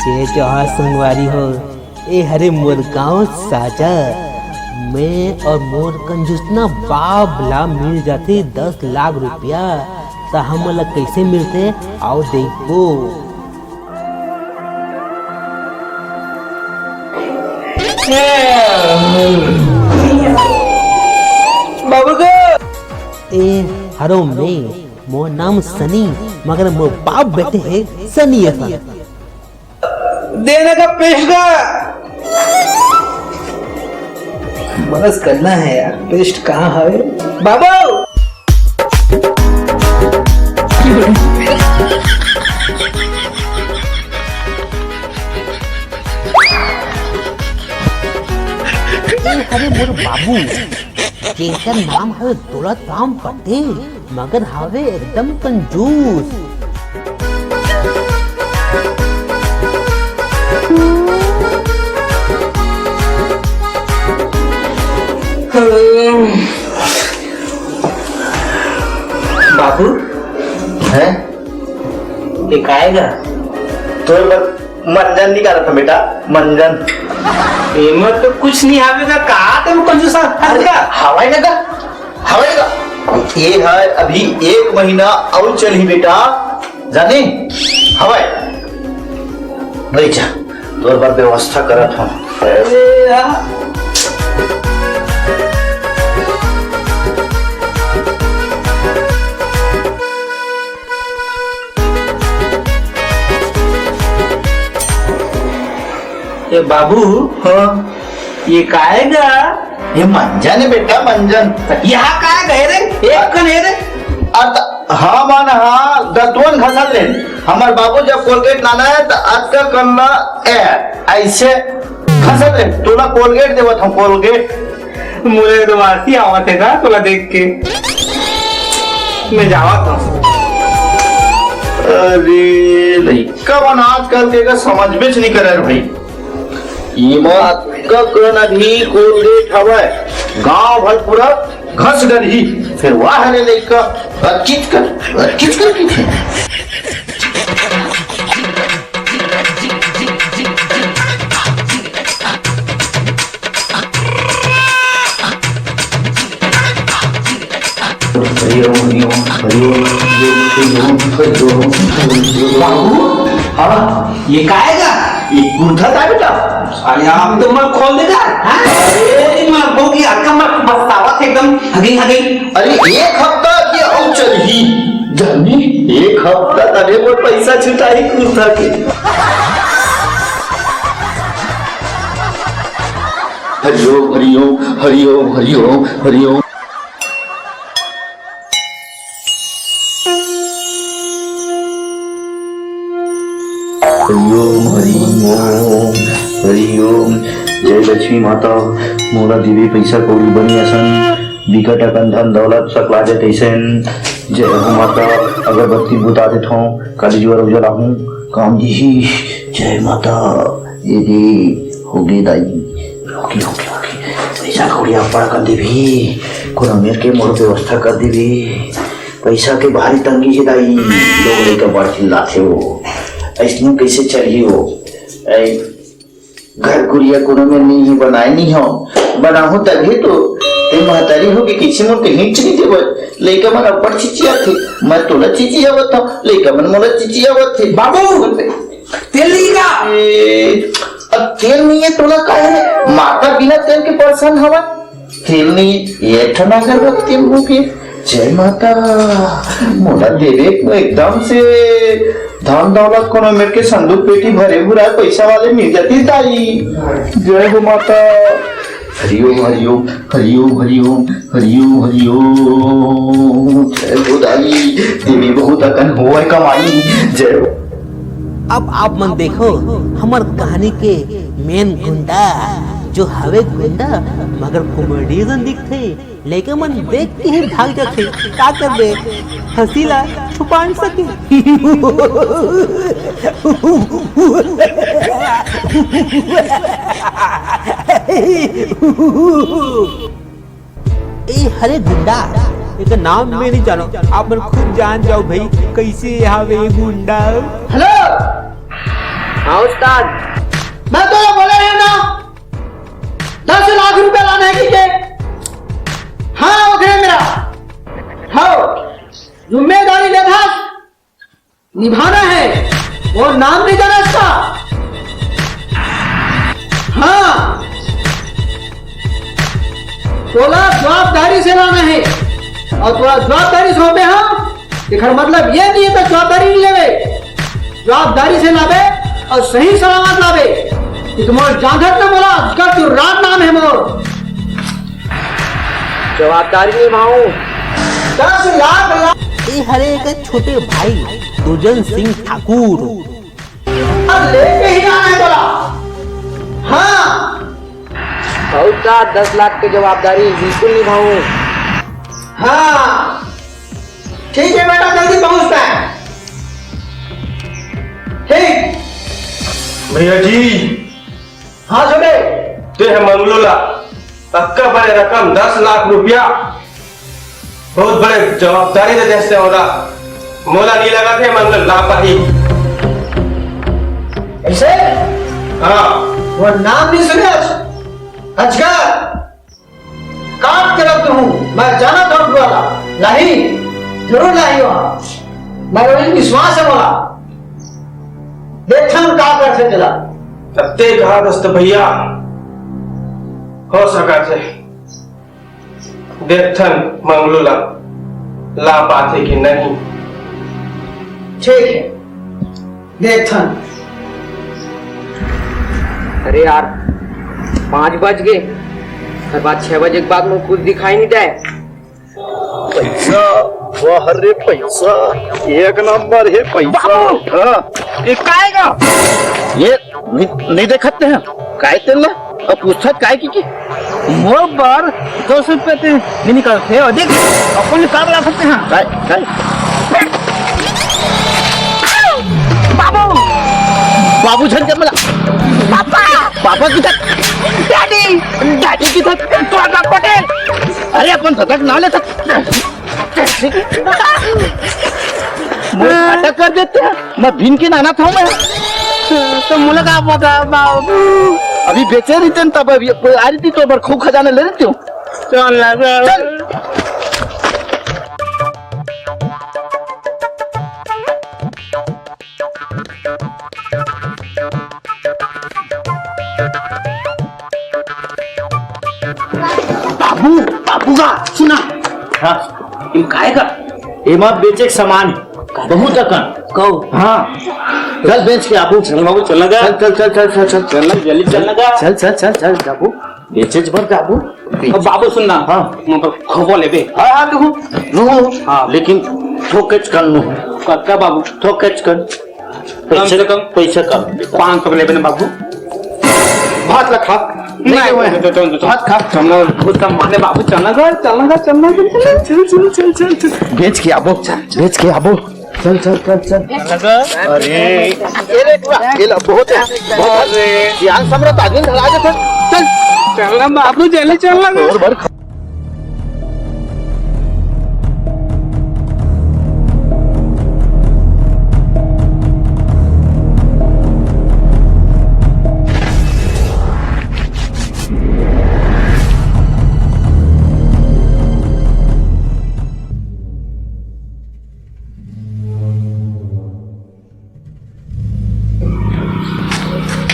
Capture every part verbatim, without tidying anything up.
के जोहार संगवारी हो, ए हरे मोर गांव साजा। मैं और मोर कंजूसना बाप ला मिल जाथे दस लाख रुपया, त हमन ला कइसे मिलथे? आओ देखबो। बाबू को ए हरो मैं, मोर नाम सनी, मगर मोर बाप बेटे हे सनी असन। देने का पेस्ट का बस करना है यार, पेस्ट कहाँ है बाबू? ए हरे मोर बाबू, जेकर नाम हवे दौलत राम पटेल, मगर हवे एकदम कंजूस। बाबू, हैं? ये काय गा? तोर बर मंजन निकालत हंव बेटा, मंजन। एमा तो कुछ नहीं आवेगा, का ते कंजूसा? अरे, हल्का। हवय ना गा, हवय ना गा। ये है अभी एक महीना अउ चलही बेटा, जाने? हवय। ले जा, तोर बर व्यवस्था करत हंव। अरे यार। ए बाबू, हाँ। ये काय गा? ये मंजन है बेटा, मंजन। यहाँ काय गए रे? एक कन है रे? अत-, हाँ मन, हाँ, दतवन घसल ले। हमर बाबू जब कोलगेट लाना है, त अतका कन ला ए, ऐसे घसल ले। तोला कोलगेट देवत हंव, कोलगेट। मोला तो वासी आवत हे गा तोला देख के। मैं जावत हंव। अरे, लइका मन आजकल के का समझबेच नइ करय रे भाई। एमा अतका कन अभी कोलगेट हवय, गांव भर पूरा घस डरही। फेर वाह रे लइका, अतकिच कर, अतकिच कर कहिथे। हरि ओम, हरि ओम, हरि ओम, हरि ओम, हरि ओम, हरि ओम। बाबू, हाँ, ये काय गा? ये कुर्ता का बेटा? अरे, आप तो मर खोल देगा, हाँ? अरे, मर, वो की अक्का मर, बस्तावत एकदम, हगिंग, हगिंग। अरे, एक हफ्ता के अउ चलही। जानी, एक हफ्ता तले मोर पैसा छुटाही कुर्ता के। हरि ओम, हरि ओम, हरि ओम, हरि ओम, हरि ओम। हरि ओम, हरि ओम, हरि ओम। जय लक्ष्मी माता, मोला देवी पइसा कौड़ी बनी असन, बिकट अकन धन दौलत सकला जय तइसन। जय हो माता, अगरबत्ती बुता देथों, काली जुवर उजला हूँ, काम दिही। जय माता। ए दे, होगे दाई, होगे, होगे, होगे। पइसा कौड़ी अब्बड़ कर देबे, कोनो मेर के मोर व्यवस्था कर देबे। पइसा के भारी तंगी हे दाई, लोग लइका बड़ चिल्लाथे वो। अइसने कइसे चलही वो? ऐ, घर कुरिया कोनो मेर नइ हे, बनाए नइ हंव, बनाहूं तभे तो। ते महतारी होगे कइसे मोर कहीं नइ देवय? लइका मन अब्बड़ चिचियाथे, मैं तोला चिचियावत हंव, लइका मन मोला चिचियावत हे। बाबू! तेल नहीं का? ए, अब तेल नहीं है तोला काहे रे? माता बिना तेल के परेशान हवा। तेल नहीं है, ये ठन अगरबत्ती हो के। जय माता, मोला देवे को एकदम से धन दौलत कोनो मेर के संदूक पेटी भरे भुराए पैसा वाले मिल जाती ताई। जय हो माता। हरिओम, हरिओम, हरिओम, हरिओम, हरिओम, हरिओम। जय हो दाई, देवी बहुत अकन होवय कमाई। जय हो। अब आप मन देखो, हमर कहानी के मेन गुंडा, जो हवे गुंडा, मगर कॉमेडी जन दिखथे। लइका मन देख के ही भाग जाथे। का करबे, हंसी ला छुपा नइ सके। ए हरे गुंडा, एकर नाम मैं नइ जानव, आप मन खुद जान जाव भाई, कइसे हवे गुंडा। हेलो। हाँ उस्ताद। मैं तो ये बोले रहे ना, दस लाख रुपया लाने की के। हाँ, ओकरे मेरा। हाँ, जिम्मेदारी लेथस, निभाना है। वो नाम नहीं जाना इसका। हाँ, तोला जवाबदारी से लाना है। और तोला जवाबदारी सौंपे हाँ, एकर मतलब ये नहीं है तो जवाबदारी नहीं लेवे। जवाबदारी से लाबे और सही सलामत लाबे। कि तुम्हार जानत न मोला, अजगर तुर्रान नाम है मोर। जवाबदारी निभाऊं। दस लाख ला- ए हरे एक छोटे भाई दुर्जन सिंह ठाकुर। लेके ही आना है तोला। हाँ। बहुत का दस लाख की जवाबदारी बिल्कुल निभाऊं। हाँ। ठीक है बेटा, जल्दी पहुंचता है। ठीक। भैया जी। हाँ छोटे। ते है मंगलू ला, अतका बड़े रकम, दस लाख रुपया, बहुत बड़े जवाबदारी दे देते हो ना। मोला नहीं लगा थे मंगलू ला पाही। ऐसे? हाँ। वो नाम नहीं सुने आज? अजगर। काट के रख दूं, मैं जाना था उनके वाला। नहीं, जरूर नहीं हुआ। मैं वही विश्वास है बोला। देखथन का करथे तेला। तत्ते कहा दोस्त भैया, हो सका थे। देखथन मंगलू ला, ला पाथे कि नहीं। ठीक है, देखथन। अरे यार, पाँच बज गए, हर बात छह बजे के बाद मुझे कुछ दिखाई नहीं दे। पैसा, वाह रे पैसा, एक नंबर है पैसा। बाबू! हाँ। ये काय का? ये नहीं, नहीं देखते हैं, काय तेला? अब पूछत काय की, की? मोर बर दो सौ रुपये ते नहीं निकालते हो, देख, अपन निकाल ला सकते हैं। काय, काय? बाबू! बाबू झन के मला। पापा! पापा किधर? डैडी! डैडी किधर? तो पटेल! अरे अपन सतक ना ले सक। मोर फाटक कर देते हैं। मैं बिन के नाना था मैं। तो मुलाकात बता बाबू। अभी बेचे रही थी तब अभी आ रही थी तो बर खूब खजाना ले रही थी। चल ना, चल। बाबू, बाबू का सुना। हाँ। एमा काय का? एमा बेचे के सामान हे। बहुत अकन। कहो। हाँ। चल बेच के आबू। चल बाबू, चल लगा। चल, चल, चल, चल, चल, चल। चल ना, जल्दी चल लगा। चल, चल, चल, चल, बाबू। बेचे बर जाबू। अब बाबू सुन ना। हाँ। मोर बर खोबो लेबे। हाँ, हाँ, लूहूँ। लूहूँ। हाँ। लेकिन थोकेच कन लूहूँ। कतका बाबू? थोकेच कन। कम से कम। पैसा कम। पाँच सौ लेबे ना बाबू। भात ला खा। नहीं, नहीं, नहीं, नहीं, नहीं, भात खा। चलना, बहुत कम माने बाबू, चलना घर, चलना घर, चलना घर। चल, चल, चल, चल, चल, चल। बेच के आबो, बेच के आबो। चल, चल, चल, चल। अरे। ये देख, ये ला, बहुत है, बहुत है। ज्ञान सम्राट आदमी धरा देता। चल। चलना बाबू, जल्दी चलना घर। और भर खा-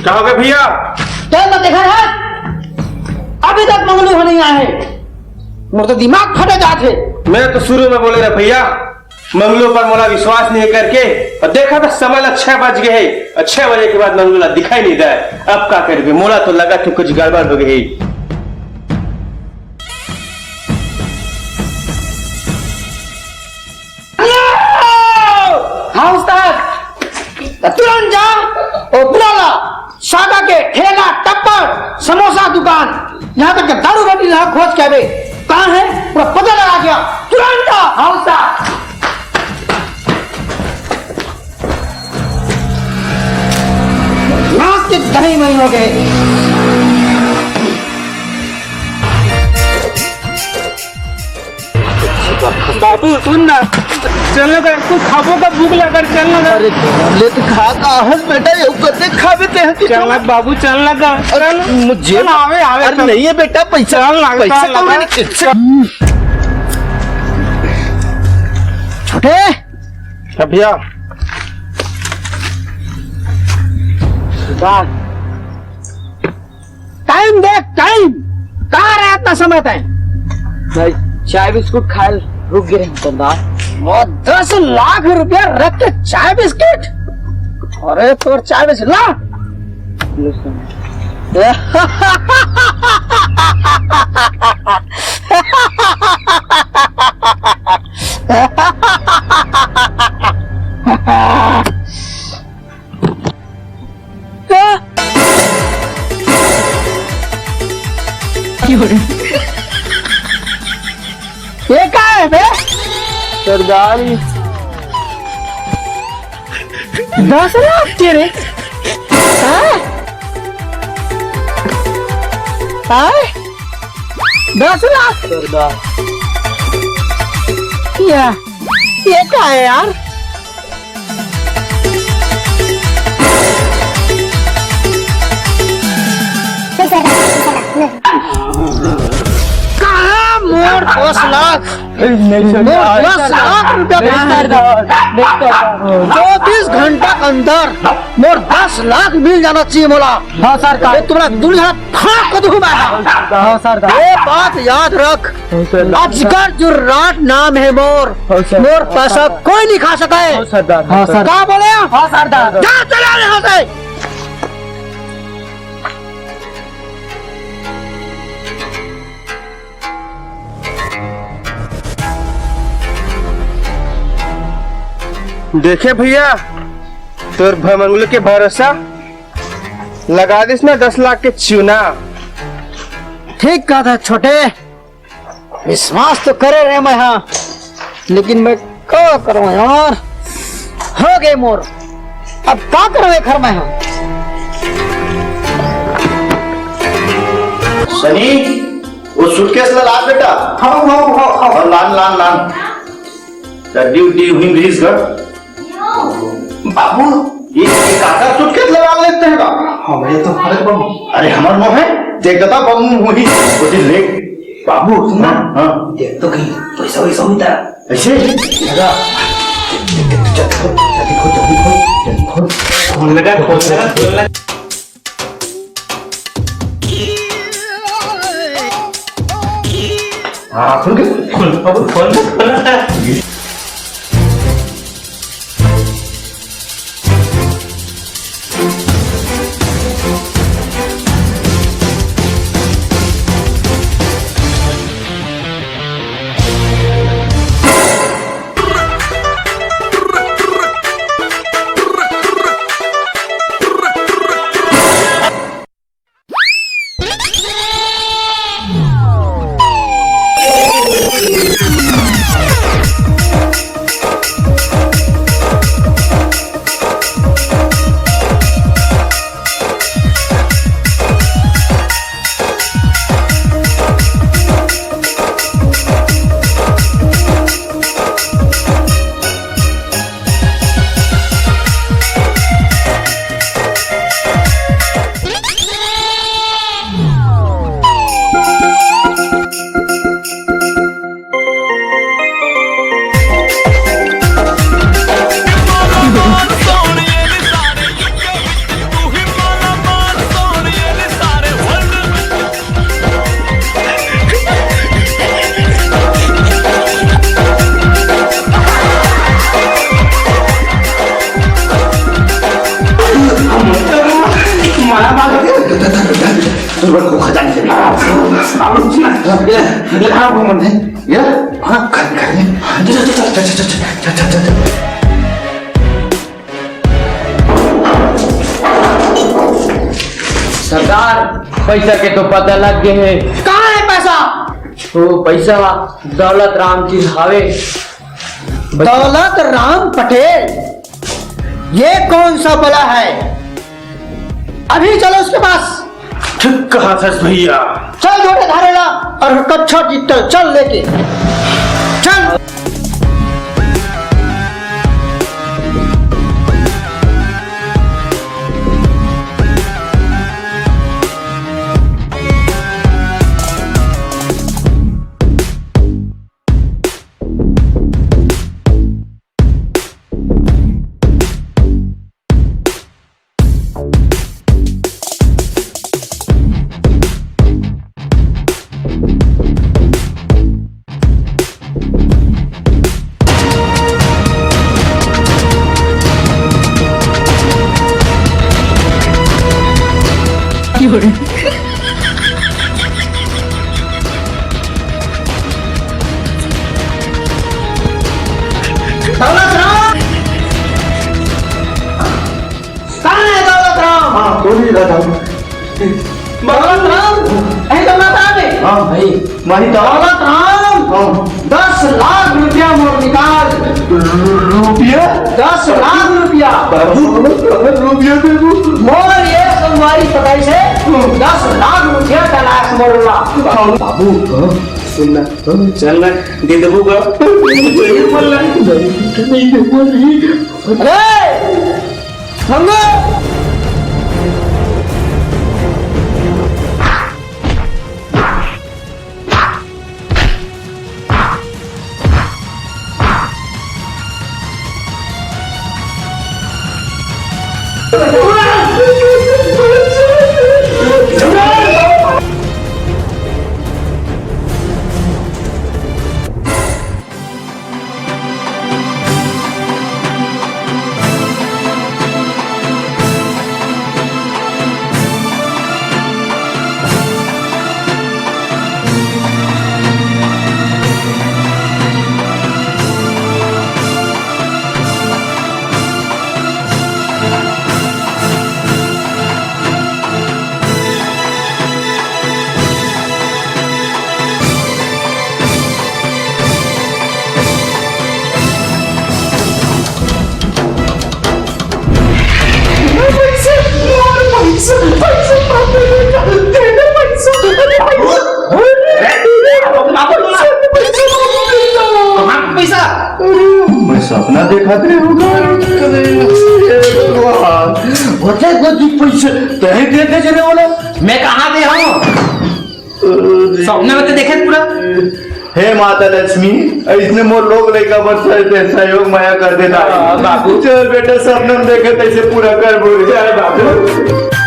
का हो गे भैया? चल, मैं देखा है, अभी तक मंगलू ह नहीं आए हे। मोर तो दिमाग फटे जात हे। मैं तो शुरू में बोले रहे भैया, मंगलू पर मोला विश्वास नहीं करके, और देखा था समय ला छह बज गए हे, और छह बजे के बाद मंगलू ला दिखाई नहीं दे। अब का करबे, मोला तो लगा थे कुछ गड़बड़ हो गई। हाँ उस्ताद, तुरंत जा और बुला ला। सागा के ठेला, टप्पड़, समोसा दुकान, यहाँ तक के दारू भट्टी ला खोज के आबे। कहाँ है? पूरा पता लगा गया। तुरंत जा। हाँ उस्ताद। नाक के दही मही हो गए। अच्छी बात, बाबू सुन ना, चल ना गा, कुछ खाबो का, भूख लगा, चल ना गा। अरे ले तो खा, का हस बेटा, ये करते खाबे ते हैं कि चल ना बाबू, चल ना गा, चल। मुझे चल, आवे, आवे, अरे चल। नहीं है बेटा, पैसा, चल ना, पैसा चल ना। कौन है? छोटे। हाँ भैया। टाइम देख, टाइम। कहाँ रहा इतना समय तय? भाई, चाय बिस्कुट खाए रुक गए हैं सरदार। वो दस लाख रुपया रख के चाय बिस्किट? अरे तोर चाय बिस्किट ला। लो सर। ये का है बे? सरदार जी। दस लाख के रे? हाँ? हाँ? दस लाख? सरदार। या, ये का है यार? कहाँ मोर दस लाख? मोर दस लाख रुपया चौबीस घंटा के अंदर मोर दस लाख मिल जाना चाहिए मोला। हाँ सरकार। ये तुम्हारा दुनिया फाड़ को दूंगा। हाँ सरकार। ये बात याद रख। हाँ सरकार। अजगर जुर्राट नाम है मोर। हाँ सरकार। मोर पैसा कोई नहीं खा सका है। हाँ सरदार। हाँ सरदार। क्या बोले? हाँ सरदार। जा चला यहाँ से। देखे भैया, तोर भमंगलू के भरोसा लगा दिस ना दस लाख के चूना। ठीक कहा था छोटे, विश्वास तो करे रहे मैं हाँ, लेकिन मैं का करूँ यार, हो गए मोर, अब का करूँ एक घर में हाँ। सनी, वो सूटकेस ला लान बेटा। हाँ, हाँ, हाँ, हाँ। और लान, लान, लान। डड्डी उड्डी हुई रहीस घर। बाबू, ये, ये काका सूटकेस ला लान लेते हैं का? हाँ, भैया, तो हमारे बम। अरे, हमार नो है, देख देता बम हुई, वो दिन ले। बाबू, सुन ना। हाँ, हाँ। देख तो कहीं पैसा वैसा होता है। ऐसे? लगा। जल्दी खोल, जल्दी खोल, जल्दी खोल, जल्दी खोल। खोल लगा, खोल लगा, खोल लगा। हाँ, खोल के। खोल, अब खोल, खोल। सरदार, पैसा के तो पता लग गए है। कहाँ है पैसा? वो पैसा दौलत राम जी हावे। दौलत राम पटेल, ये कौन सा बला है? अभी चलो उसके पास। ठीक कहा था भैया। चल जोड़े धारेला और कच्छा जीतल, चल लेके चल। दौलत राम! कहाँ है दौलत राम? हाँ, बोलिए दादा। दौलत राम, अरे दौलत राम है। हाँ भाई, वही तो। दौलत राम, हाँ। दस लाख रुपया मोर निकाल। रुपया? दस लाख रुपया। बाबू, रुपया दे दो। मोर ये संगवारी पकड़ से दस लाख रुपया तलाश मोर ला। बाबू, हाँ, सुन ना, हाँ, चल ना, दे देबो का? नहीं बोल रहा। नहीं, नहीं बोल रही। अरे! पैसा, पैसा, पैसा, पैसा, पैसा, पैसा। कहाँ पैसा? मैं सपना देखत रहे हूँ। हे भगवान, होते कोती पैसे तहीं दे दे जने वाला। मैं कहाँ दे हूँ? सपना में तो देखे पूरा। हे माता लक्ष्मी, इसने मोर लोग लइका बर सह-, सहयोग मया कर देना। हाँ, बाबू। चल बेटा, सपना में देखे तैसे पूरा कर बोले। चल बाबू।